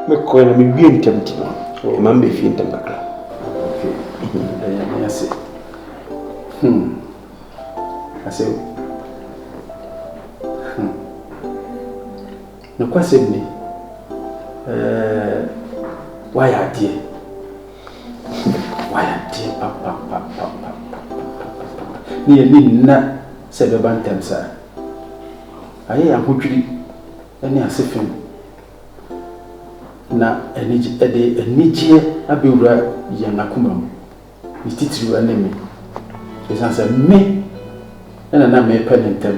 Mekɔɛ na mewie ntɛm nti no, ɛma mebɛ fie ntɛm kakra. Okay, meda Nyame ase. Hmm, ase hmm. Nokwasɛm ni, ɛɛ, woayɛ adeɛ. Woayɛ adeɛ papapapapapapa. Ne yɛn ani nna sɛ ɛbɛba ntɛm saa. Ayɛ yɛn ahodwiri ne asefem. Na anigye, ɛde anigyeɛ abɛwura yɛn akoma mu, ne titiriw ne me. Ɛsiane sɛ me na na merepɛ no ntɛm,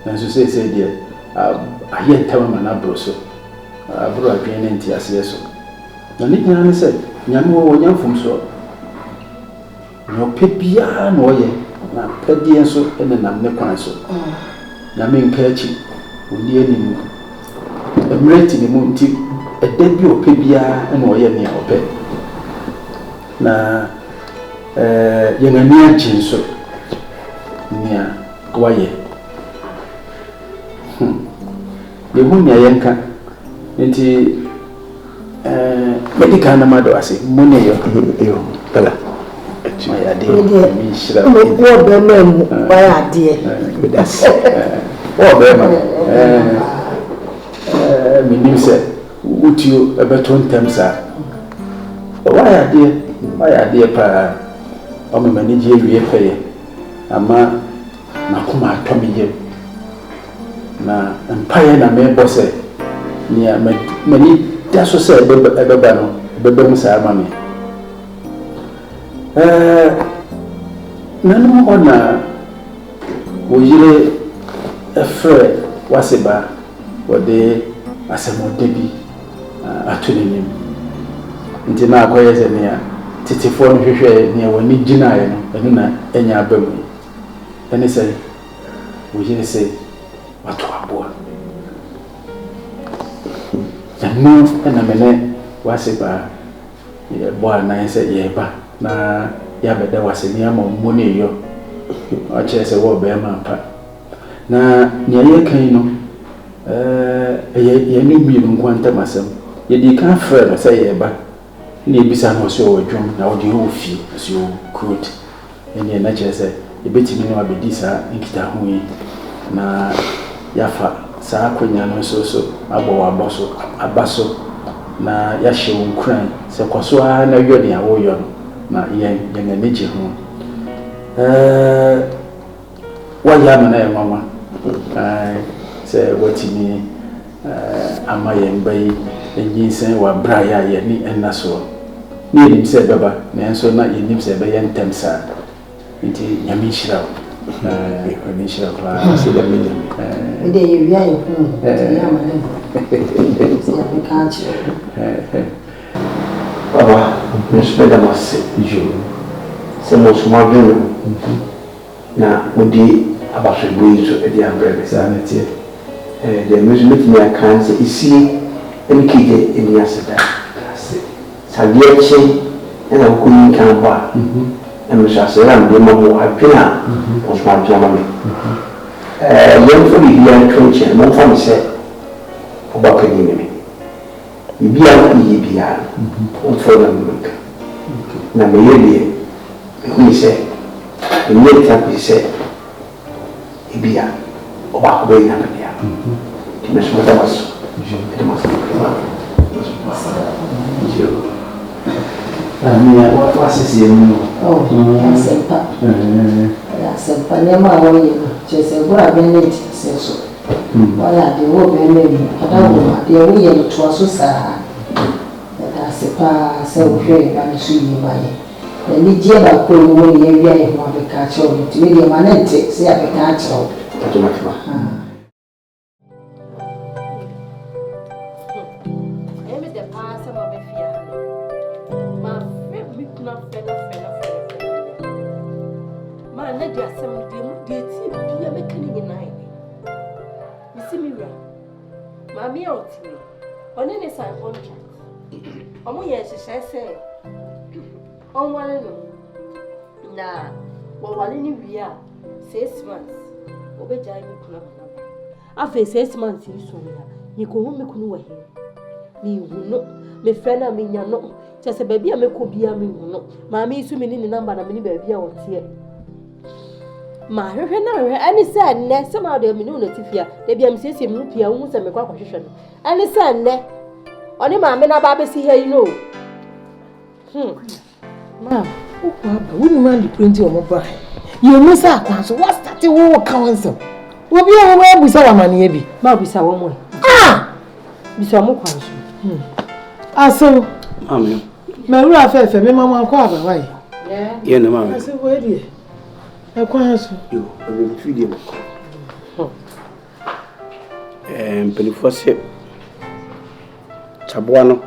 nanso seesei deɛ ayɛ ntɛm ama no aboro so, aboro adwene ne nteaseɛ so. Na ne nyinaa ne sɛ, Nyame wɔ ɔnyɛ mfomsoɔ. Nea ɔpɛ biara na ɔyɛ, n'apɛdeɛ nso nenam ne kwan so. Nyame nka akyi, ɔnni anim. Mmerɛ te ne mu nti, ɛda bi a ɔpɛ biara na ɔyɛ nea ɔpɛ. Na yɛn ani agye nso nea wayɛ. Hmm. Yɛhu nea yɛnka. Nti eh, mɛdi kan na mada wo ase. Mo ne yɔ. Yo, bala. Mayɛ adeɛ. Nyame nhyira wo. Wɔ bɛrima mu, wayɛ adeɛ. Meda ase. Wɔ bɛrima. Menim sɛ wotuo ɛbɛto ntɛm saa. Wayɛ adeɛ, wayɛ adeɛ paa. Wama m'ani gye awie pɛyɛ. Ama M'akoma atɔ me yam, na mpaeɛ na merebɔ sɛ nea m'ani da so sɛ ɛbɛba no, ɛbɛba mu saa ama me. Ɛɛ, nanom hɔ na wo yere frɛ w'aseba, wɔde asɛmɔdɛ bi ato n'anim. Nti na akɔyɛ sɛ nea tetefoɔ no hwehwɛɛ, nea wɔn ani gyinaeɛ no, ɛno na anya aba mu yi. Ɛne sɛ, wo yere se wato aboa. Ɛno na me ne w'ase baa yɛbɔ anan sɛ yɛreba na yɛabɛda w'ase na yɛama wo mmɔ ne yɔ. Ɔkyerɛ sɛ wɔ ɔbarima ampa. Na nea yɛreka yi no, ɛyɛ yɛne mmienu nko ara ntam asɛm. Yɛdii kan frɛɛ no sɛ yɛreba na yɛbisa no ɔse ɔwɔ dwom na ɔdeɛ ɔwɔ fie ɔse ɔwɔ kurot. Ɛnneɛ na kyerɛ sɛ yɛbɛtumi ne wo abɛdi saa nkitaho yi na yɛafa saa akwanya no nso so abɔ wo abɔ so, aba so na yɛahyɛ wo nkuran sɛ kɔ so ara na yɔ nea woreyɔ no na yɛn, yɛn ani gye ho. Ɛɛ, woayɛ ama no ayɛ nwanwa sɛ woatumi ama yɛn ba yi anyinsɛn wɔ bere a yɛ a yɛn ani nna soɔ. Na yɛnim sɛ ɛbɛba, nanso na yɛnnim sɛ ɛbɛyɛ ntɛm saa. Nti Nyame nhyira wo. Nyame nhyira wo paa. Wei deɛ yɛwia yɛ ho nti yɛ ama ne ho sɛ yɛbɛka akyerɛ wo. Papa, me nso mɛda mo ase sɛ mo nso moadwene me ho. Na mode abasobɔ yi nso de abrɛ me. Saa na ɛteɛ. Ɛɛ, deɛ me nso mɛtumi aka ne sɛ, esie ne kegye nni ase da. Ase. Sɛ adeɛ kye na akokɔ yi nka bɔ a, na me nso asɛyɛdɛ a mede ma mo, adwene a mo nso moadwene ama me. Ɛɛ, yɛmfa biribiara nto nkyɛn, momfa me sɛ ɔba panin ne me. Biribiara a nkɔ yie biara no, momfa Onyame nka. Na me yere deɛ, mehui sɛ menni atena kɔsi sɛ ebia ɔbaako bɛyɛ Nyame dea. Nti me nso meda mo ase, meda mo ase ma mo nso mo ase. Nea wasese yɛn mu no. Oh, ɛyɛ asɛmpa. Ɛyɛ asɛmpa. Nneɛma a wɔyɛ no, kyerɛ sɛ ɛboro adwene ne nteaseɛ so. Woayɛ adeɛ, wowɔ barima mu, ɔda wo ho, adeɛ woyɛ no toa so saa. Yɛda ase paa sɛ wohwɛ yɛn ba no so yie ma yɛn. Na anigyeɛ baako a ɛwɔ mu ne yɛawia yɛn ho abɛka akyerɛ wo no nti, wei deɛ ma no nte sɛ yɛabɛka akyerɛ wo. Ɛyɛ me dɛ paa sɛ maba fie ha no. Mafrɛ me kunu afrɛ no afrɛ no afrɛ no afrɛ no. Maa na de asɛm no deɛ mu deɛ ɛtie bia mɛka ne nyinaa ɛnɛ. Mesi me wura, maame a ɔte wei, ɔne ne sign contract. Ɔmo yɛ nhyehyɛe sɛ ɔnware no na wɔware no wie a 6 months ɔbɛgyae me kunu ama no aba. Afei 6 months yi so a mekɔhu me kunu wɔ he? Menhu no. Mefrɛ no a menya no. Kyerɛ sɛ baabi a mɛkɔ biara menhu no. Maame yi nso menni ne namba na menni baabi a ɔteɛ. Mahwehwɛ no ahwehwɛ ɛne sɛ nnɛ sɛ maa deɛ mene wo na te fie a da bi a mesiesie me ho pii a wohu sɛ mekɔ akɔhwehwɛ no. Ɛne sɛ nnɛ ɔne maame no aba abɛsi ha yi no o. Hmm. Ma, wokɔ aba, wonim ade koro nti wɔn ba ha. Yɛn mu sɛ akwan so, wɔastate wo ka wɔn nsɛm. Obi a wɔn abusa wɔn amaneɛ bi. Ma bisa wɔn ɛ. Ah! Bisa wɔn kwan so. Hmm. Asew. Maame. Mawura fɛfɛ, me mama akɔ aba wae. Yɛ na maame. Asew wei deɛ, ɛkwan so. Yo, ɛbɛ mi fi deɛ mekɔ. Ɛɛ mpanimfoɔ sɛ, kyaboa no.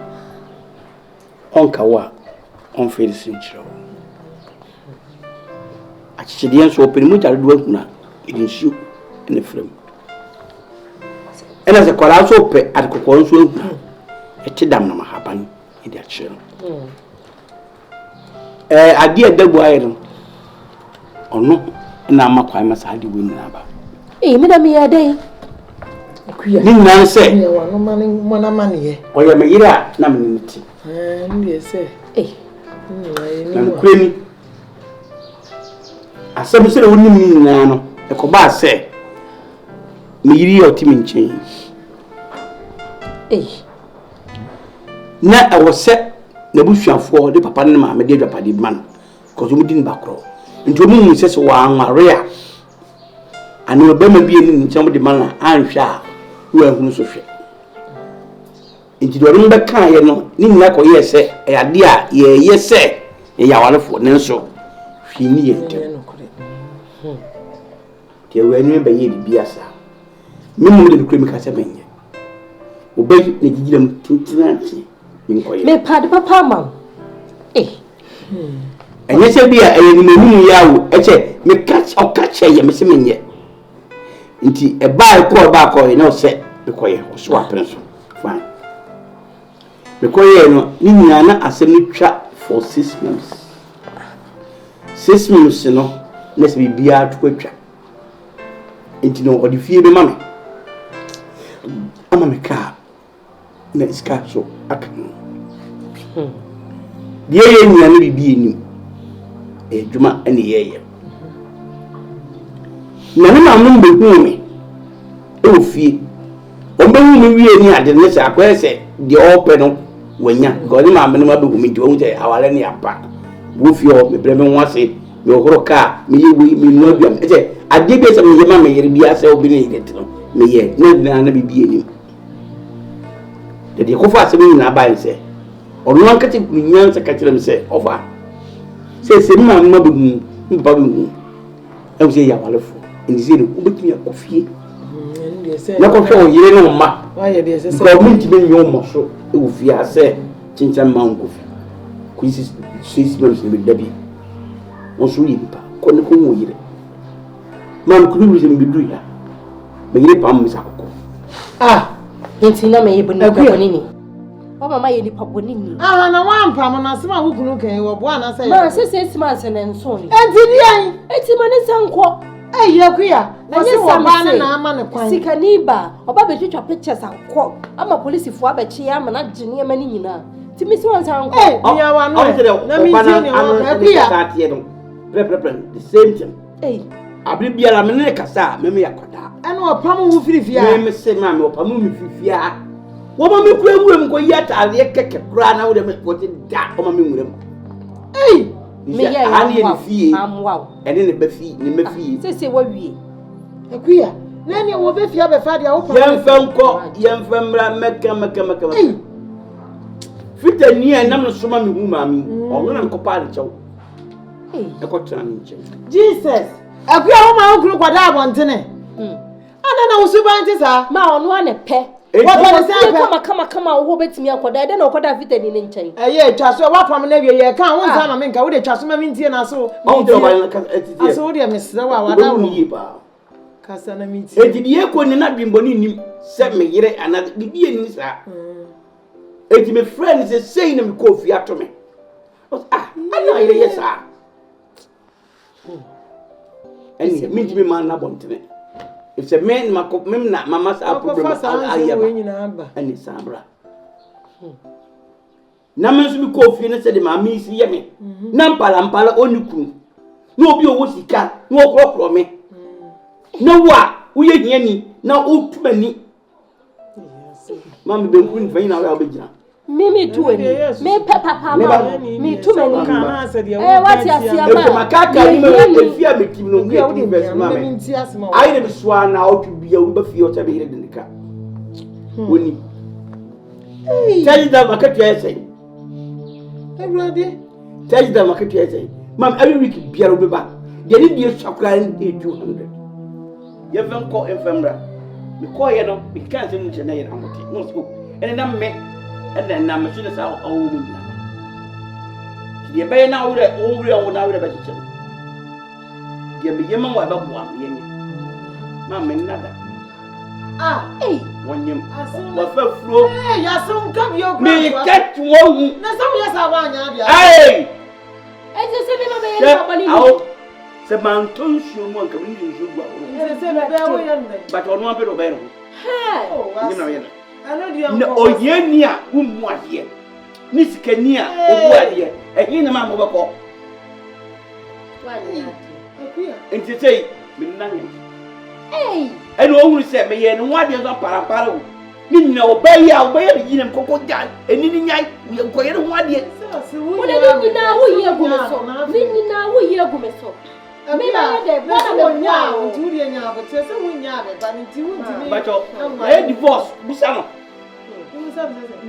Ɔnka wo a, ɔmfee ne se nkyerɛ wo. Akyekyedeɛ nso, ɔpɛ ne mogya dodoɔ ahunu a, ɛde nsuo na ɛfra mu. Ɛna sɛ kwadaa nso pɛ ade kɔkɔɔ nso ahunu a, ɛte dam nam ahaban de akyerɛ no. Ɛɛ adeɛ a ɛda bu ayɛ no, ɔno na ama kwan ma saa ade wei nyinaa ba. Ee, me na meyɛ dɛn? Ne nyinaa ne sɛ, ɔyɛ me yere a na me ne no te. Na nokorɛ ni, asɛm sɛdeɛ wonim ne nyinaa no, ɛkɔbaa sɛ me yere yi a ɔte me nkyɛn yi, na ɛwɔ sɛ n'abusuafoɔ de papa ne ne maame de agyapadeɛ bi ma no, because wɔn di ne ba korɔ. Nti wɔn hu sɛ sɛ wɔanware a, Anaa ɔbarima bi ani ne nkyɛn de ma no a, anhwɛ a na wahunu so hwɛ. Nti deɛ ɔde no bɛkaeɛ no, ne nyinaa kɔyɛɛ sɛ ɛyɛ adeɛ a yɛyɛ sɛ yɛyɛ awarefoɔ, nanso hwee nni yɛn ntam. Nti awura no bɛyɛɛ biribiara saa. Me mmom de nokorɛ meka sɛ menyɛ. Ɔba yi na ɛgyina mu tentene akye menkɔyɛ. Mepɛ ade papa ama wo. Eh. Ɛnyɛ sɛ bi a ɛyɛ nimanim yɛ awo ɛkyɛ meka ɔka kyɛ yɛ mese menyɛ. Nti ɛbaa ɛkɔ ɛbaa kɔ na ɔsɛ mekɔyɛ ɔso apene so fine. Mekɔyɛɛ no ne nyinaa na asɛm no twa for 6 months. 6 months no na sɛ biribiara to atwa. Nti no ɔde fie bɛma me ama me kaa na sika so aka ho. Deɛ ɛyɛ nyina no biribi anim ɛyɛ adwuma ɛne yɛyɛ. Na ne maame no bɛhuu me ɛwɔ fie. Wɔn bɛhu me wie ne ade ne sɛ akɔyɛ sɛ deɛ ɔrepɛ no wanya because ne maame no abɛhu me nti wɔn sɛ aware ne apa. Wɔ fie hɔ mebrɛ me ho ase, mehoro kaa, meyɛ wei, menua aduane. Ɛsɛ adeɛ bi a sɛ meyɛ ma me yere biara sɛ obi ne yere te no meyɛ na nyinaa na biribi anim. Deɛ kɔfa asɛm nyinaa baeɛ sɛ ɔno ankasa kunu nyansa ka kyerɛ me sɛ ɔfa sɛ sɛ me maame ma bɛhu me papa bɛhu ɛhu sɛ yɛ awarefoɔ nti sɛ no wobɛtumi akɔ fie na kɔhwɛ wo yere ne wo mma because mentumi nyɛ wo mmɔ so wɔ fie ha sɛ kyenkyɛn ma wo nkɔ fie kɔsi 6 months no bɛda bi wo nso woyɛ nipa kɔ ne kɔhu wo yere. Maa me kunu sɛ mebɛduru ha me yere pam me sɛ akokɔ. Ah, nti na meyɛ nipa bɔne ni. Wa mama yɛ nipa bɔne ni. Aha na wampam no asɛm a wo kunu kan wɔ boa anaasɛ yɛ. Ma sɛ 6 months ne nso ni. Enti deɛn? Enti ma ne nsa nkɔ. Ɛyɛ Akua, wɔse wɔ baa no na ama ne kwan. Sikani ba, ɔba bɛtwitwa pictures akɔ ama polisifoɔ abɛkye ama no agye nneɛma no nyinaa. Nti mesi wɔn nsa nkɔ. Ee, mia wa no ɛ. Na mi ntie nea wɔka Akua. Prɛprɛprɛ the same thing. Ei. Abere biara me ne kasa a meme yɛ akwadaa. Ɛna ɔpam wo firi fie a. Meme se maame ɔpam me firi fie a. Wɔma me kura nwura mu kɔ yi ataadeɛ kɛkɛ koraa na wode me wɔte da ɔma me nwura mu. Ei. Meyɛ aha ne yɛ ne fie. Amoa wo. Ɛne ne ba fie ne mma fie. Sese wawie. Akua, na ɛne wɔ bɛ fie abɛfa deɛ wo pam. Yɛmfa nkɔ yɛmfa mmra mɛka mɛka mɛka mɛka. Fitani a ɛnam no so ma mehu maame yi ɔno na mekɔpaa ne kyɛw. Ɛkɔtena ne nkyɛn. Jesus! Akua wo ma wo kunu kɔda abɔntene. Ana na wo suban te saa? Ma ɔno a ne pɛ. Wɔpɛ ne sɛ pɛ. Kama kama kama wo hɔ bɛtumi akɔda ɛdɛ na ɔkɔda fitani ne nkyɛn. Ɛyɛ atwa so wapam no awie yɛ ka wo nsa ma menka wode twa so ma mentie na so. Ɔmo tɛ ɔba no kasa ɛtiti. Aso wo deɛ mesrɛ wo a wada wo. Yie paa. Kasa na mentie. Eti deɛ ekɔ ne n'adwembɔne nim sɛ me yere anaa biribi anim saa. Eti me frɛ no sɛ sei na mekɔɔ fie ato me. Ɔsɛ ah ɛna ayere yɛ saa. Ɛnni mentumi maa no abɔntene. Efisɛ me na makɔ me na mama saa problem ayɛ ba. Ɛnni saa bra. Na me nso mekɔɔ fie no sɛde maame yi si yɛ me na mpalampala ɔnni kunu na obi ɔwɔ sika na ɔkorɔkorɔ me na wo a woyɛ hiani na wotu m'ani ma me benkum nifa nyina wo a wobɛgyina Me me tu ani. Me pɛ papa ma wo. Me tu m'ani. Eh wate aseɛ ma. Efe makaka ni ma efi a metim no nka etu bɛs ma me. Ayi na mesoa na ɔtwe bia wo ba fie ɔsɛ me yere de ne ka. Woni. 30,000 makatua yɛ sɛn? Awurade. 30,000 makatua yɛ sɛn? Mam every week biara wobɛba. Deɛ ne deɛ sua koraa ne 200. Yɛmfa nkɔ mfa mmra. Mekɔɔyɛ no mekeka nsɛm no kyerɛ na yɛ ahote. Na ɔsɛ o ɛne na me ɛna nam me so ne saa ɔhaw mu nyinaa. Deɛ ɛbɛyɛ na wo werɛ wo werɛ wo na werɛ bɛkyekyɛ no. Deɛ meyɛ ma wo a ɛbɛboa no yɛnyɛ. Ma me nna da. Ah, ei. Wɔnyem. Wɔfa furo. Ee, yasem nka bio kura. Meka to wɔn hu. Na sɛ woyɛ saa woanyɛ adeɛ. Ei! Ɛnti sɛ me ma bɛyɛ nipa bɔne ni. Awo, sɛ mantɔ nsuo mu anka mene nsuo gu ahorow. Sɛ sɛ bɛbɛyɛ woyɛ no dɛn. But ɔno ampɛ na ɔbɛyɛ ne ho. Hɛɛ. Nyɛ na ɔyɛ no. Ɛno deɛ Na ohiani a wommu adeɛ ne sikani a obu adeɛ ɛhe na maa mobɛkɔ? Nti sɛ me nna nyɛ. Ɛna ɔhunu sɛ meyɛ ne ho adeɛ nso amparampara o. Ne nyina ɔbaa yi a ɔbɛyɛ ne yina mkɔkɔ gya ɛni ne nyae nkɔyɛ ne ho adeɛ. Wode ne nyinaa woyi agu me so. Ne nyinaa woyi agu me so. Me na yɛ dɛ bɔ na me boa o. Nti wodeɛ nya aboteɛ sɛ wonyaa me ba no nti wontumi. Bàtɔ yɛyɛ divorce busa no.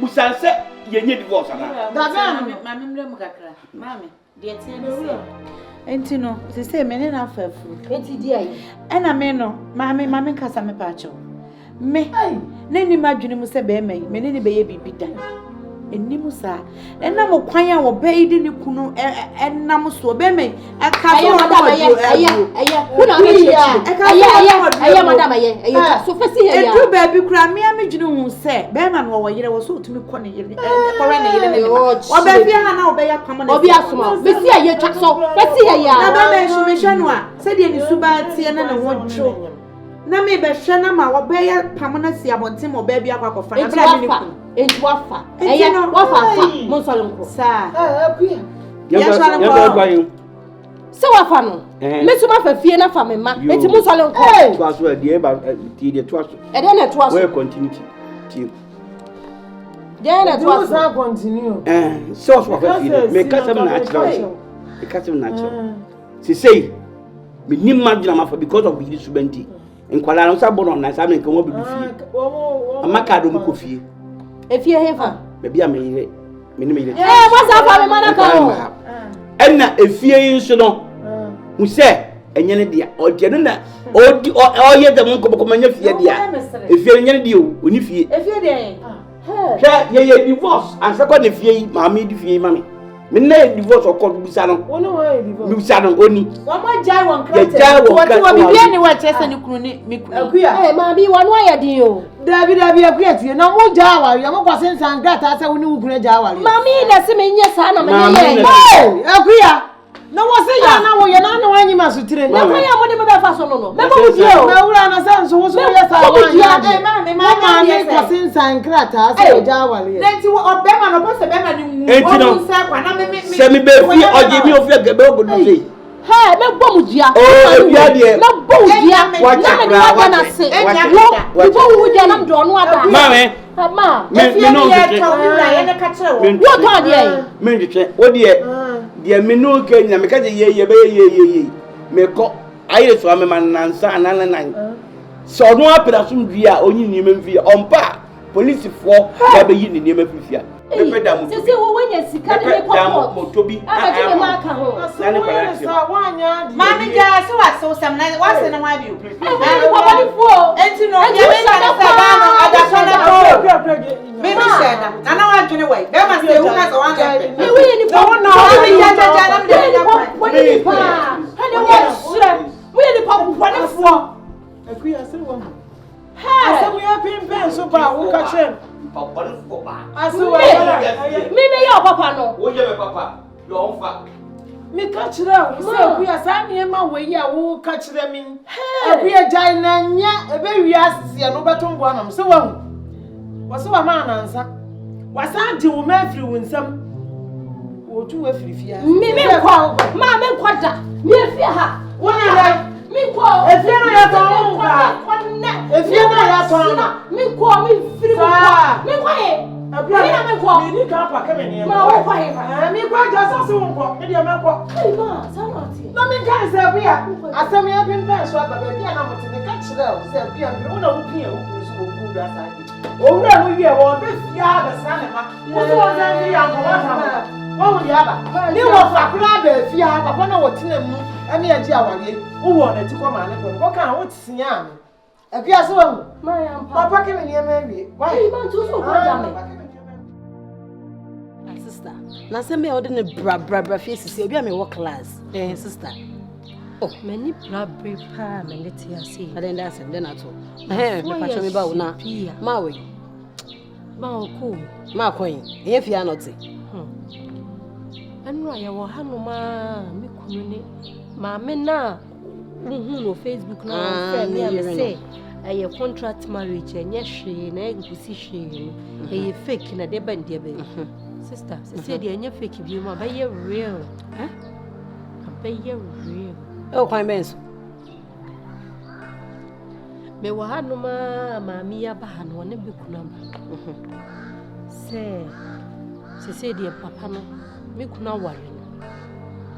Busa sɛ yɛnyɛ divorce anaa. Dabɛn no. Maame mmerɛ mu kakra. Maame. Deɛ ɛteɛ ne sɛ, nti no, seesei me ne no afa afuru. Nti deɛ? Ɛna me no, maame, ma menkasa mepaakyɛw. Me, na ɛnni m'adwene mu sɛ bɛrima yi, me ne no bɛyɛ biribi da. Ɛnni mu saa. Ɛnam kwan a ɔbaa yi de ne kunu ɛnam soɔ, bɛrima yi, ɛka so Ɛyɛ madam, ɛyɛ, ɛyɛ, ɛyɛ, wo na wobɛkyerɛkyerɛ. Ɛyɛ, ɛyɛ, ɛyɛ madam, ɛyɛ, ɛyɛ, twa so fɛsi ha yi ara. Ɛduru baabi koraa, me ara medwene ho sɛ, bɛrima no ɔwɔ yere, wɔ sɛ ɔtumi kɔ ne yere. Kɔwɛ ne yere ne ne ma. Ɔbɛ fie ha na ɔbɛyɛ apam na. Obi asoma. Mesi a yɛtwa so. Fɛsi ha ya. Na bɛma nso mehwɛ no a sɛdeɛ ne suban teɛ na ne ho dwo. Na mebɛhwɛ na ma ɔbɛyɛ pam na si abɔnten ma ɔbaa bi akɔ akɔfa na bere a me ne kunu. Enti wafa. Ɛyɛ wafa afa. Mo nsɔre nkɔ. Saa. Yɛnsɔre nkɔ. Sɛ wafa no. Me nso mafa fie na fa me ma. Enti mo nsɔre nkɔ. Toa so ɛdeɛ ba tie deɛ toa so. Ɛdeɛ na ɛtoa so. Wɔyɛ continuity tie. Deɛ na ɛtoa so. Ɛdi continue. Ɛɛ sɛ ɔso wafa fie no meka sɛm na akyerɛ wo meka sɛm na akyerɛ wo sesei menim ma dwena mafa because of yiri suba nti nkwadaa no nsa bɔ no ɔnan saa menka wɔn abɛdu fie ama kaa de wɔn kɔ fie. Efie he fa. Baabi a meyere me ne me yere. Ɛɛ mo sa fa me ma na ka o. Ɛna efie yi nso no hu sɛ ɛnyɛ ne dea ɔdeɛ no na ɔdi ɔyɛ dɛm nkɔmɔkɔmɔ nyɛ fie dea efie no nyɛ ne deɛ o ɔni fie. Efie deɛ. Hwɛ yɛyɛ divorce ansa kɔ ne fie yi maame di fie yi ma me me nna yɛ divorce ɔkɔ bisa no bisa no oni. Wɔn agyae wɔn krataa yɛgyae wɔn wɔte krataa wɔ biribi ani wɔ ɛkyerɛ sɛ ne kunu ne me kunu. Akuya. Ɛɛ maame wɔn ayɛ den o. Dabi dabi Akuya tie na mo gya awareɛ mo kɔ sensan krataa sɛ wo ne wo kunu agya awareɛ. Maame yi na se me nyɛ saa na me ne yɛ. Ee Akuya. Na wɔ se yɛ na woyɛ na ne wanyi ma sotire. Na kwan a mode me bɛfa so no no, mɛbɔ wo dua o. Na wura na sɛ nso wo so woyɛ saa woanyɛ adeɛ. Wo maame kɔsensan nkrataa sɛ wɔgya awareɛ. Na nti ɔbɛma no ɔpɛ sɛ bɛma no nwu. Enti no, sɛ mebɛfie ɔgye me ofie gɛbɛ ɔbɛdu sei. Hɛ, mɛbɔ mo dua. Oo, ebia deɛ. Mɛbɔ wo dua. Na mede wada no ase. Wo, mebɔ wo dua na mede ɔno ada. Maame. Ma. Me me no ntwetwe. Wo tɔn adeɛ yi. Me ntwetwe. Wo deɛ deɛ me no ka nyina me ka sɛ yie yɛ bɛyɛ yie yie yie. Me kɔ ayere so amema nansa anan ne nan. Sɛ ɔno apere asomdwie a ɔnyi nneɛma mfi ɔmpa a polisifoɔ yɛabɛyi ne nneɛma firi fie a. Mepɛ da moto bi. Sese wo wanya sika de me kɔ court. Moto bi. Abɛgye me ma aka ho. Na ne kwara kyerɛ. Maame gyaa sɛ wasew sɛm na wase ne ho abio. Ɛwɔ nipa bɔnefoɔ. Enti no deɛ meka ne sɛ baa no adasɔ no kɔ. Me me hyɛ da. Na na wadwene wɔ yi. Bɛrima sɛ ewu ka sɛ wɔn anɛ pɛ. Ewu yɛ nipa. Na wɔn gya gya gya na mede ne kwan. Wɔne nipa. Ɛne wɔsrɛ. Woyɛ nipa bɔnefoɔ. Akuya sɛ wɔn. Asɛm yɛ pempɛn so ba a woka kyerɛ no. Me me yɛ ɔpapa no. Woyɛ me papa yɛ ɔmfa. Meka kyerɛ wo sɛ Akuya saa nneɛma wei a woka kyerɛ me Akuya gyae na nyɛ ɛbɛwie aseɛ no wobɛto mboa nam sɛ wahu wɔsɛ wama anansa. Wasan gye wo mma afiri wo nsam. Wɔtu wo afiri fie ase. Me me nkɔ. Ma me nkɔ da. Me afie ha. Wo ne dɛ. Me nkɔ. Efie no yɛ tɔn wo nkɔ a. Nɛ. Efie no yɛ tɔn no. Me nkɔ me mfiri mu nkɔ. Me nkɔ he. Abira me na me nkɔ. Me ni kan pake me nneɛma. Ma wo kɔ he. Ɛɛ me kɔ agya sɛ ɔse wo nkɔ. Me deɛ mɛkɔ. Ei ma saa na ɔte. Na me nka sɛ abia asɛm yɛ pempɛn so aba baabi a na mote me ka kyerɛ wo sɛ abia mpere wo na wo pia wo kunu so wɔ kuru bra saa de. Owura no wie wɔ bɛ fie a bɛsra ne ma. Wo so wɔn sɛ mfiri ankɔ wɔn fa ho. Wɔn wo deɛ aba. Ne wɔ fa koraa bɛ fie ha papa na wɔtena mu ɛne agye awareɛ. Wo wɔ n'akyi kɔ maa ne kɔ no kɔ ka wo tea me. Akua sɛ wahu. Mapake me nneɛma awie. Why? Ma nti wo so wokɔ agya me. Ah, sister. Na sɛ me a wode ne bra bra bra fie sisi obi a mewɔ class. Eh, sister. Oh, m'ani bra bere paa m'ani te ase. Aden da asɛm den ato. Eh, me patro me ba wo na. Ma we. Ma ɔkɔ. Ma kɔn. Ɛyɛ fie anɔte. Hmm. Ɛnura yɛwɔ hanom a me kunu ne maame na wohuu no Facebook na wɔfrɛ me a mese ɛyɛ contract marriage ɛnyɛ hwee na ɛnkosi hwee no mhm. ɛyɛ fake na deɛ bɛn deɛ bɛn mhm. sister sisi mhm. deɛ ɛnyɛ fake bi mu abɛyɛ real abɛyɛ real. Ɛwɔ kwan bɛn so. Mewɔ hanom a maame yi aba ha no ɔne me kunu aba sɛ sese deɛ papa no me kunu aware no.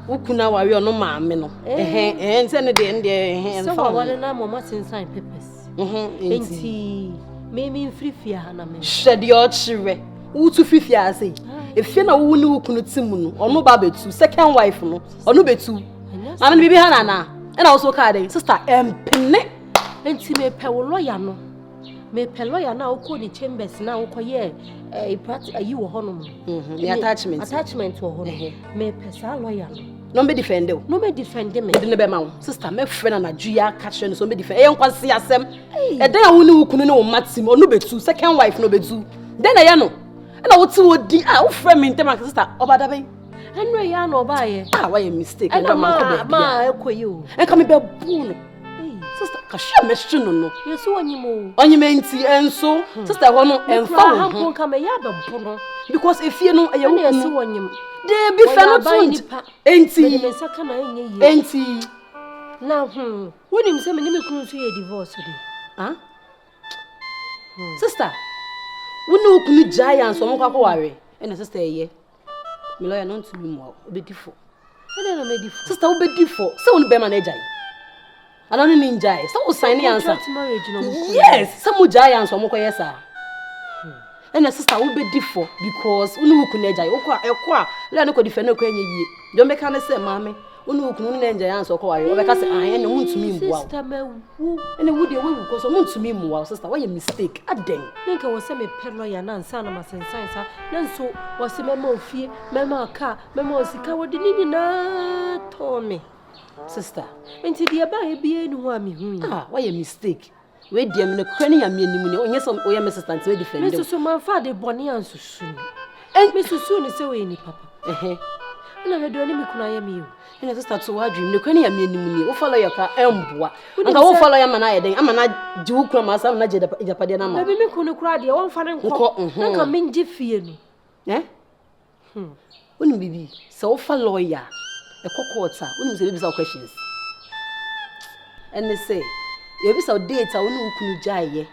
Wo kunu aware ɔno maame no. Ɛhɛn ɛhɛn sɛ ne deɛ ne deɛ ɛhɛn sɛ waware no ama ɔma sensan papers. Nti me me mfiri fie ha na me. Hwɛ deɛ ɔkyerɛ wotu firi fie ase yi. Efie na wowu ne wo kunu te mu no ɔno ba bɛtu second wife no ɔno bɛtu. Maame no biribi ha na anaa ɛna wo so kaa dɛn sister ɛmpene. Nti mepɛ wo lɔya no mepɛ lɔya no a wokɔ ne chambers na wokɔyɛ eh, practice ayi wɔ hɔnom no. Mhm, ne attachment attachment wɔ hɔ no mepɛ saa lɔya no. Na ɔmbɛ defend wo. Na ɔmbɛ defend me. Mede ne bɛma wo sister mɛfrɛ no anadwo yi aka kyerɛ no sɛ ɔmbɛ defend ɛyɛ nkwasi asɛm ɛdɛn a wo ne wo kunu ne wo mma te mu ɔno bɛtu second wife no ɔbɛtu dɛn na ɛyɛ no ɛna wote wɔ di a wofrɛ me ntɛm anka sister ɔba da bɛn. Ɛnura yi ana ɔbaayɛ. Ah wayɛ mistake ɛna maa maa ɛkɔ yi o. Ɛnka mi bɛ bu no. Sister kahwɛ mɛhye no no. Yɛsi ɔnyim o. Ɔnyim nti ɛnso hmm. sister ɛhɔ no ɛnfa wo ho. Mekura nka mɛyɛ abɛbo no. Because efie no ɛyɛ wo kunu. Ɛna yɛsi ɔnyim. Deebi fɛ no to nti. Enti. Mede me nsa ka na ɛnyɛ yie. Enti. Na hmm wonim sɛ me ne me kunu nso yɛ divorce de. Ah? Hmm. Sister, wo ne wo kunu gyae ansa ɔmo kɔ akɔware. Ɛna sister ɛyɛ. Me lawyer no ntumi mmoa wo. Wobɛdi fɔ. Ɛdɛn na mɛdi fɔ? Sister wobɛdi fɔ. Sɛ wo ne bɛrima no agyae. Anaa ne ne ngyae. Sɛ wo sign ne ansa. Yes, sɛ mo gyae ansa ɔmo kɔyɛ saa. Hmm. Ɛna sister wobɛdi fɔ because wo ne wo kunu agyae. Wokɔ a ɛkɔ a lawyer no kɔ di fɛ no ɛkɔ ɛnyɛ yie. Deɛ ɔmbɛka ne sɛ maame wo ne wo kunu ne ngyae ansa ɔkɔ ware. Ɔbɛka sɛ ah ɛna ɔmo ntumi mmoa wo. Sister mawu. Ɛna wo deɛ wawu kɔ so ɔmo ntumi mmoa wo sister wayɛ mistake adɛn. Ne nka wɔ sɛ mepɛ lawyer no ansa na masensan saa. Nanso wɔse mɛma wo fie, mɛma wo car, mɛma wo sika, wɔde ne nyinaa tɔɔ me. Sister. Nti deɛ ɛbaeɛ biara ni hɔ a mehui. Ah, woayɛ mistake. Wei deɛ me nokorɛ ne Nyame anim ni, ɔnyɛ sɛ woyɛ me sister nti mɛ defend wo. Me nso mamfa ade bɔne ansusu no. Mesusuu no sɛ ɔyɛ nipa papa. Ɛna hwɛ deɛ ɔne me kunu ayɛ me o. Ɛna sister to w'adwene mu nokorɛ ne Nyame anim nie wofa lawyer koraa ɛmboa anka wofa lawyer ama no ayɛ dɛn ama no agye wo kunu ama asa ama no agye agyapadeɛ no ama Dabi me kunu koraa deɛ wɔmfa no nkɔ na nka mengye fie no eh hmm. Wonim biribi sɛ wofa lawyer ɛkɔ court a wonim sɛ ɛbɛbisa wo questions ɛne sɛ yɛbisa wo date a wo ne wo kunu gyaeɛ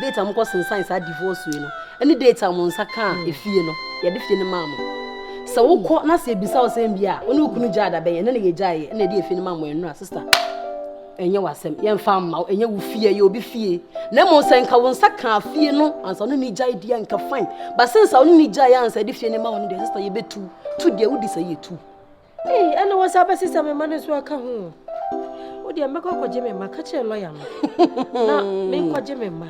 Date a mokɔ sensan saa divorce wei no ɛne date a mo nsa kaa hmm. efie no yɛde fie no maa mo sɛ wokɔ na sɛ ebisa wo sɛm bi a wo ne wo kunu gyaa da bɛn ɛne na yɛgyaeɛ ɛna yɛde efie no maa mo ɛnora sister ɛnyɛ w'asɛm yɛmfa mma wo ɛnyɛ wo fie ɛyɛ obi fie na mmom sɛ nka wo nsa kaa fie no ansa wo ne ne gyae deɛ nka fine but since a wo ne ne gyae ansa yɛde fie no ma wo no deɛ sister yɛbɛtu tu deɛ wodi sɛ yɛtu Ei, ɛna wɔ sɛ abɛsesa me mma no nso aka ho. Wo deɛ mɛkɔ akɔgye me mma, ka kyerɛ lɔya no. Na menkɔgye me mma.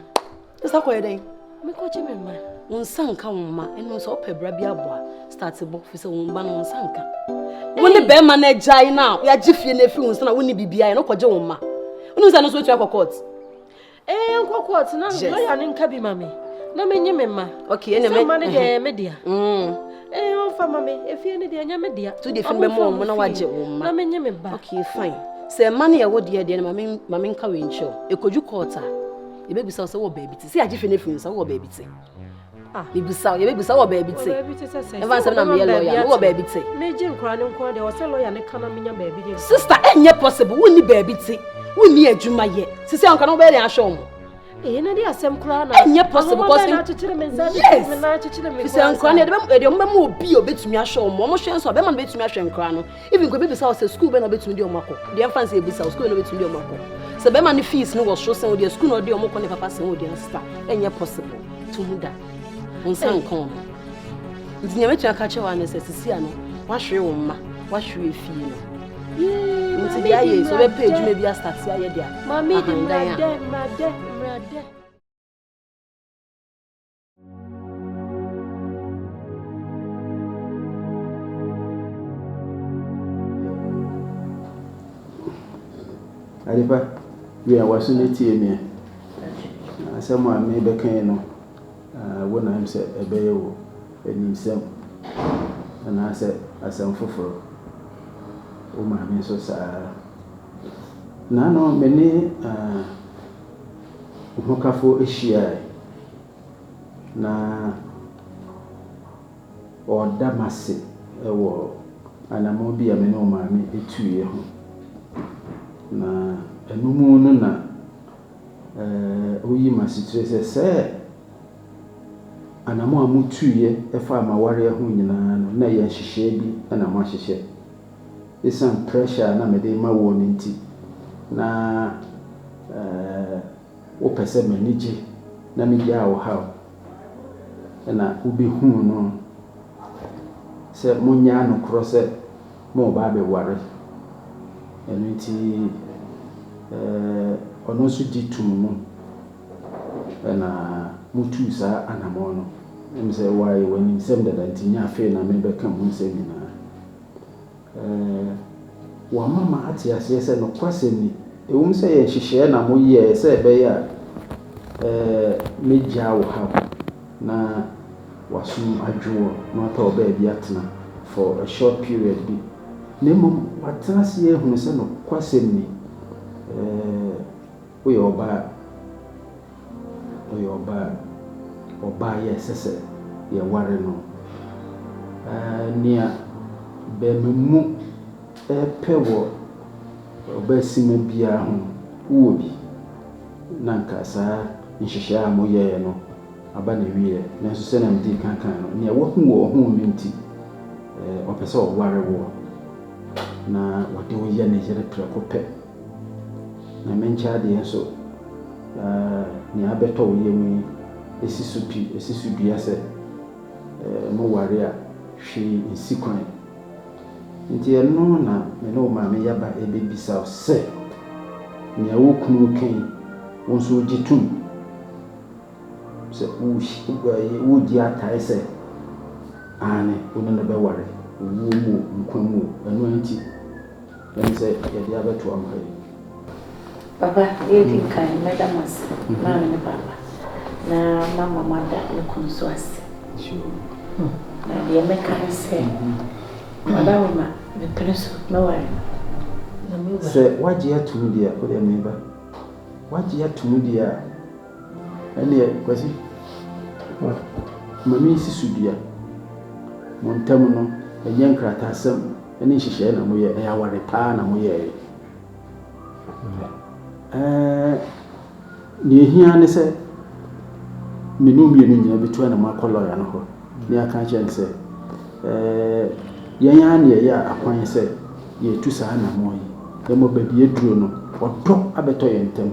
Sɛ kɔyɛ dɛn? Menkɔgye me mma. Wo nsa nka wo mma, ɛno nso wopɛ bra bi aboa. Start bɔ, fi sɛ wo mma no wo nsa nka. Wo ne bɛrima no agyae no a, yɛagye fie no afiri wo nsa na wonni biribiara yɛ no kɔgye wo mma. Wonim sɛ ɛno nso wotua kɔ court. Ee, nkɔ court na lawyer no nka bi ma me na menye me mma. Okay, ɛna me mma no deɛ ɛyɛ me dea. Mm. Ee, ɔmfa ma me. Efie no deɛ ɛnyɛ me dea. To de fi bɛma wɔn na wagye wo mma. Na menye me ba. Okay, fine. Sɛ mma no yɛ wo deɛ deɛ no ma me nka wei nkyerɛ wo. Ekodu court a, yɛbɛbisa wo sɛ wɔ baabi te. Sɛ yɛagye fie no afiri nsa wɔ baabi te. Mebisa wo, yɛbɛbisa wɔ baabi te. Ɛmfa nsɛm na meyɛ lɔya no, wɔ baabi te. Megye nkora no nko deɛ, ɔsɛ lɔya no ka na menya baabi de. Sister, ɛnyɛ possible, wonni baabi te, wonni adwuma yɛ. Sisi a nkora no wobɛyɛ dɛn ahwɛ wɔn? Ɛyɛ na de asɛm koraa na. Ɛnyɛ possible cause akyekyere me nsa, yes. Me nan akyekyere me. Fisɛ nkora no yɛde bɛ wɔn bɛma obi a obetumi ahwɛ wɔn. Wɔn hwɛ nso a bɛma no betumi ahwɛ nkora no. Even kò ebibisa wo sɛ school bɛ na obetumi de wɔn akɔ. Deɛ mfa nsɛ ebisa wo school bɛ na obetumi de wɔn akɔ. Sɛ bɛma no fees no wɔ soro sɛn wo deɛ school na ɔde wɔn kɔ ne papa sɛn wo deɛ sister ɛnyɛ possible. To ho da. Wo nsa nka wɔn. Nti nea mɛtumi aka kyerɛ wo ne sɛ sisi ano wahwere wo mma, wahwere efie no. Nti deɛ ayɛ sɛ wobɛpɛ adwuma bi astate ayɛ deɛ ahandan a. Adepa, wia w'aso na tie me. Asɛm a mebɛka yi no, wo na ɛm sɛ ɛbɛyɛ wo animsɛm anaasɛ asɛm foforɔ. Wo maame nso saa ara. Naano me ne wo hokafo hyiae, na ɔreda m'ase wɔ anammɔn bi a me ne wo maame tuiɛ ho. Na ɛno mu no na ɔyi m'asetire sɛ, sɛ anammɔn a motuiɛ faa m'awareɛ ho nyinaa no, na ɛyɛ nhyehyɛeɛ bi na moahyehyɛ. Esiane pressure a na mede rema woɔ no nti, na wopɛ sɛ m'ani gye na megyaa wo haw. Ɛna wobɛhuu no sɛ monyɛ anokorɔ sɛ moreba abɛware. Ɛno nti ɔno nso gye too mu ɛna motuu saa anamɔn no. Ɛm sɛ woayɛ w'animsɛm dada nti nyɛ afei na mebɛka mu nsɛm nyinaa. Wɔama mate aseɛ sɛ nokwasɛm ni, ɛwom sɛ ɛyɛ nhyehyɛeɛ na moyɛɛ sɛ ɛbɛyɛ a mɛgyaa wo haw na w'asom adwo wo na woapɛ wo baabi atena for a short period bi, na mmom woatena ase ahunu sɛ nokwasɛm ni, Woyɛ ɔbaa a, woyɛ ɔbaa a, ɔbaa yɛ ɛsɛ sɛ yɛware no. Ɛɛ nea bɛrima mu repɛ wɔ ɔbaasima biara ho no, wowɔ bi. Na anka saa nhyehyɛe a moyɛeɛ no aba n'awieɛ. Nanso sɛnea medii kan kae no, nea wahu wɔ wo ho no nti, ɔpɛ sɛ ɔware woɔ na ɔde wo yɛ ne yere prɛko pɛ. Nyame nkyɛ adeɛ nso, nea abɛtɔ wo yam yi, si so pi, si so dua sɛ moware a, hwee nsi kwan. Nti ɛno na me ne wo maame yɛaba rebɛbisa wo sɛ, nea wo kunu reka yi, wo nso wogye tom? Sɛ woregye atae sɛ aane, wo ne no bɛware, owuo mu o, nkwa mu o, ɛno ara nti ɛne sɛ yɛde abɛto ama yi. Papa, deɛ ɛdi nkan, mɛda mo ase, maame ne papa, na mama moada me kunu nso ase. Na deɛ mɛka ne sɛ, Ɔdawoma, mepene so, mɛware no. Sɛ woagye atom deɛ a, wodeɛ meba. Woagye atom deɛ a, Ɛnneɛ Kwasi, ma mensi so dua. Mo ntam no, ɛnyɛ nkrataasɛm ne nhyehyɛeɛ na moyɛɛ, ɛyɛ aware paa na moyɛeɛ. Ɛɛ, nea ɛhia ne sɛ me ne wo mmienu nyinaa bɛtu anam akɔ lɔya no hɔ na yɛaka akyerɛ no sɛ ɛɛ, yɛn ara na yɛyɛ akwan sɛ yɛretu saa anammɔn yi. Na mmom baabi aduro no, ɔdɔ abɛtɔ yɛn ntam.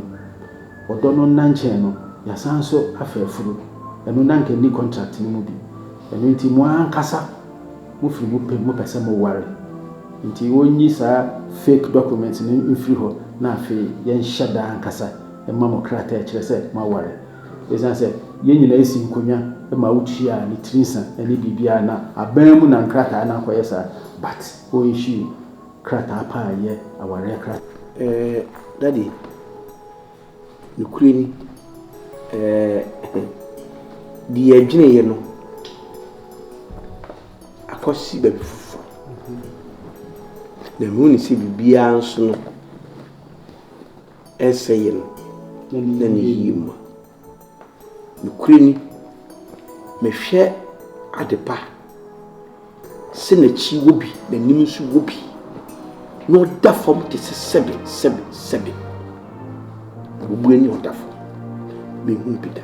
Ɔdɔ no nna nkyɛn no, yɛasan nso afa afuru. Ɛno na anka ɛnni contract no mu bi. Ɛno nti mo ara ankasa mofiri mo pɛ mu mopɛ sɛ moware. Nti wɔnyi saa fake documents no mfiri hɔ na afei yɛnhyɛ da ankasa mma mo krataa a ɛkyerɛ sɛ moaware. Ɛsiane sɛ yɛn nyinaa si nkonnwa ma wotuaa ne tiri nsa ne biribiara na aban mu na nkrataa no akɔyɛ saa but wɔ issue krataa pa a ɛyɛ awareɛ krataa. Eh, Daddy, nokorɛ ni, eh, deɛ yɛdweneeɛ no akɔsi baabi foforɔ. Na mehu ne sɛ biribiara nso no ɛresɛeɛ no na ne yie mu a. Nokorɛ ni, Mehwɛ adepa sɛ n'akyi wɔ bi, n'anim nso wɔ bi, na ɔda fam te sɛ sɛbe, sɛbe, sɛbe. Obu ani ɔda fam. Menhu bi da.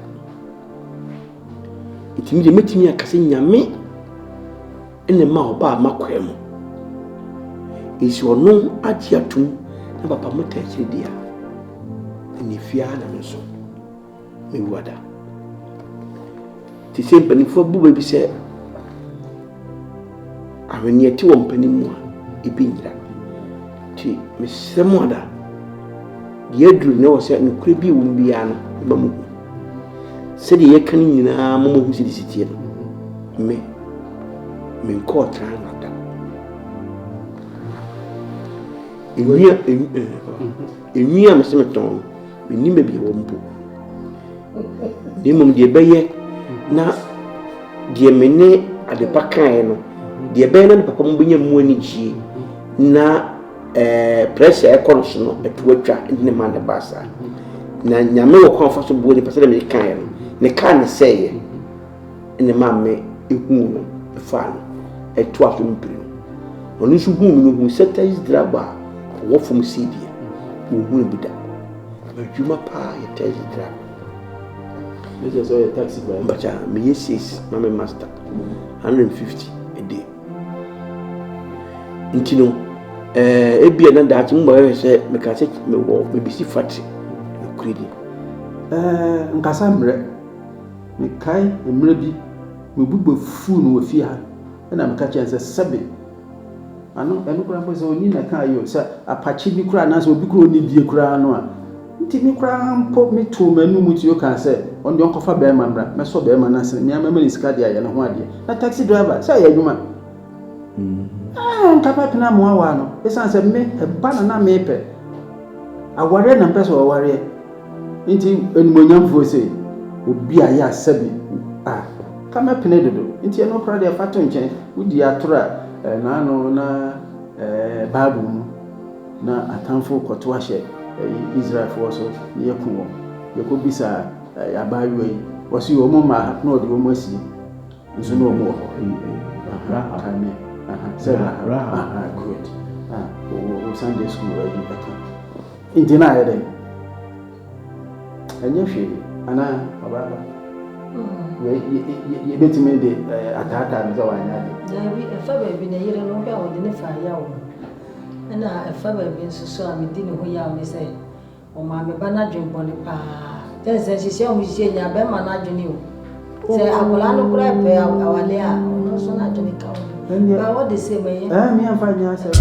Nti me deɛ mɛtumi aka sɛ Nyame na ɛma ɔbaa m'akwaa mu. Nti ɔno agye atom na papa mo taa akyire deɛ a, ɛnna fie ara na me nso mewu ada. Te sɛ mpanimfoɔ bu baabi sɛ ahweneɛ te wɔ mpanin mu a, ebi nyera. Nti mesrɛ mo ada, deɛ aduru no wɔ sɛ nokorɛ bi wɔ mu biara no, mema mo hu. Sɛdeɛ yɛka no nyinaa mo mo hu sɛdeɛ si teɛ no, me, menkɔɔ Triangle da. Enwi a mese metɔn no, mennim baabi ɛwɔ mpo. Na mmom deɛ ɛbɛyɛ na deɛ me ne adepa kaeɛ no, deɛ ɛbɛyɛ na ne papa mu bɛnya mu anigyie na ɛɛ pressure ɛkɔ no so no ɛto atwa ne ma ne ba saa. Na Nyame wɔ kwan fa so boa nipa sɛdeɛ mekaeɛ no, ne kaa ne sɛeɛ ne ma me ehuu no ɛfaa no ɛtoa so mpire no. Ɔno nso huu me no huu sɛ taxi driver a ɔwɔ fam sei deɛ ɔnhunu bi da. M'adwuma paa yɛ taxi driver. Ne kyerɛ sɛ ɔyɛ taxi driver. Bacha meyɛ sales ma me master 150 a day. Nti no ɛɛ ebia na daakye mo bɛhwɛ sɛ meka sɛ mewɔ mebesi factory nokorɛ ni. Ɛɛ nkasa mmerɛ. Mekae mmerɛ bi me bo bɛfuu no wɔ fie ha ɛna meka kyerɛ no sɛ sɛbe ano ɛno koraa mpo sɛ ɔni na ɛka ayi o sɛ apakye bi koraa anaasɛ obi koraa ɔni die koraa no a nti me koraa mpo metoo m'anum tuo kaa sɛ ɔno deɛ ɔnkɔfa bɛrima mmra mɛsɔ bɛrima no asene mea mɛma ne sika de ayɛ ne ho adeɛ na taxi driver sɛ ɛyɛ adwuma ɛɛ nka mɛpene amoawaa no ɛsiane sɛ me ɛba na na mepɛ awareɛ na mpɛ sɛ ɔwareɛ Nti animuonyamfoɔ sei, obi a yɛ a sɛbi a, ka mɛpene dodo. Nti ɛno koraa deɛ fa to nkyɛn. Wodi atoro a, eh, naano na eh, Bible mu na atamfo kɔto ahyɛ eh, Israelfoɔ so na yɛku wɔn. Yɛkɔbisa eh, abaayewa yi, wɔse wɔn mmaa ha na ɔde wɔn asie. Nso na wɔn wɔ hɔ. Rahab. Kane. Sɛ Rahab. Aha, good. Ah, wɔ Sunday school ayi ɛka. Nti na ayɛ dɛn? Ɛnyɛ hwee anaa ɔbaa pa? Wei yɛbɛtumi de ataataa no sɛ wanyɛ ade. Daabi, ɛfa baabi ne yere no wohwɛ a wɔde ne fa yaw mu. Ɛna ɛfa baabi nso so a medi ne ho yaw ne sɛ ɔmaa me ba no adwene bɔne paa. Kyɛ sɛ nhyehyɛ a wɔhyehyɛ nyinaa bɛrima no adwene o. Sɛ akwadaa no koraa pɛ awale a ɔno nso n'adwene ka ho. Ba wɔde sɛ mɛyɛ. Ɛɛ mi anfa nyɛ asɛm.